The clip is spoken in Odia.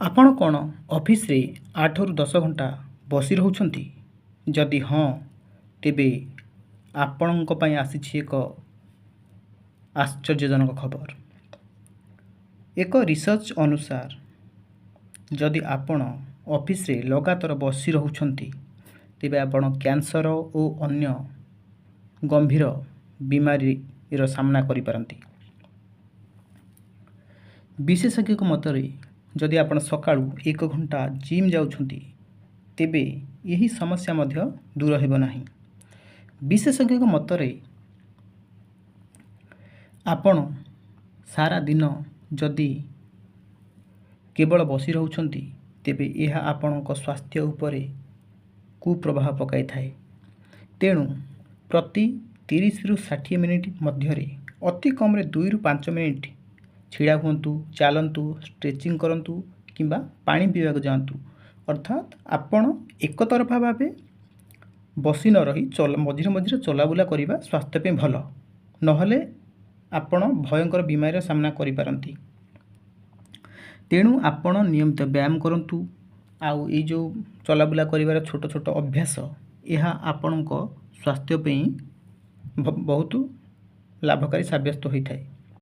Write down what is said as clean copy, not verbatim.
ଆପଣ କ'ଣ ଅଫିସରେ 8ରୁ 10 ଘଣ୍ଟା ବସି ରହୁଛନ୍ତି? ଯଦି ହଁ, ତେବେ ଆପଣଙ୍କ ପାଇଁ ଆସିଛି ଏକ ଆଶ୍ଚର୍ଯ୍ୟଜନକ ଖବର। ଏକ ରିସର୍ଚ୍ଚ ଅନୁସାର, ଯଦି ଆପଣ ଅଫିସରେ ଲଗାତାର ବସି ରହୁଛନ୍ତି, ତେବେ ଆପଣ କ୍ୟାନ୍ସର ଓ ଅନ୍ୟ ଗମ୍ଭୀର ବିମାରୀର ସାମ୍ନା କରିପାରନ୍ତି। ବିଶେଷଜ୍ଞଙ୍କ ମତରେ, ଯଦି ଆପଣ ସକାଳୁ ଏକ ଘଣ୍ଟା ଜିମ୍ ଯାଉଛନ୍ତି, ତେବେ ଏହି ସମସ୍ୟା ମଧ୍ୟ ଦୂର ହେବ ନାହିଁ। ବିଶେଷଜ୍ଞଙ୍କ ମତରେ, ଆପଣ ସାରା ଦିନ ଯଦି କେବଳ ବସି ରହୁଛନ୍ତି, ତେବେ ଏହା ଆପଣଙ୍କ ସ୍ୱାସ୍ଥ୍ୟ ଉପରେ କୁପ୍ରଭାବ ପକାଇଥାଏ। ତେଣୁ ପ୍ରତି 30ରୁ 60 ମିନିଟ୍ ମଧ୍ୟରେ ଅତି କମ୍ରେ 2ରୁ 5 ମିନିଟ୍ ଛିଡ଼ା ହୁଅନ୍ତୁ, ଚାଲନ୍ତୁ, ଷ୍ଟ୍ରେଚିଂ କରନ୍ତୁ କିମ୍ବା ପାଣି ପିଇବାକୁ ଯାଆନ୍ତୁ। ଅର୍ଥାତ୍ ଆପଣ ଏକତରଫା ଭାବେ ବସି ନ ରହି ମଝିରେ ମଝିରେ ଚଲାବୁଲା କରିବା ସ୍ୱାସ୍ଥ୍ୟ ପାଇଁ ଭଲ। ନହେଲେ ଆପଣ ଭୟଙ୍କର ବିମାରୀର ସାମ୍ନା କରିପାରନ୍ତି। ତେଣୁ ଆପଣ ନିୟମିତ ବ୍ୟାୟାମ କରନ୍ତୁ ଆଉ ଏଇ ଯେଉଁ ଚଲାବୁଲା କରିବାର ଛୋଟ ଛୋଟ ଅଭ୍ୟାସ, ଏହା ଆପଣଙ୍କ ସ୍ୱାସ୍ଥ୍ୟ ପାଇଁ ବହୁତ ଲାଭକାରୀ ସାବ୍ୟସ୍ତ ହୋଇଥାଏ।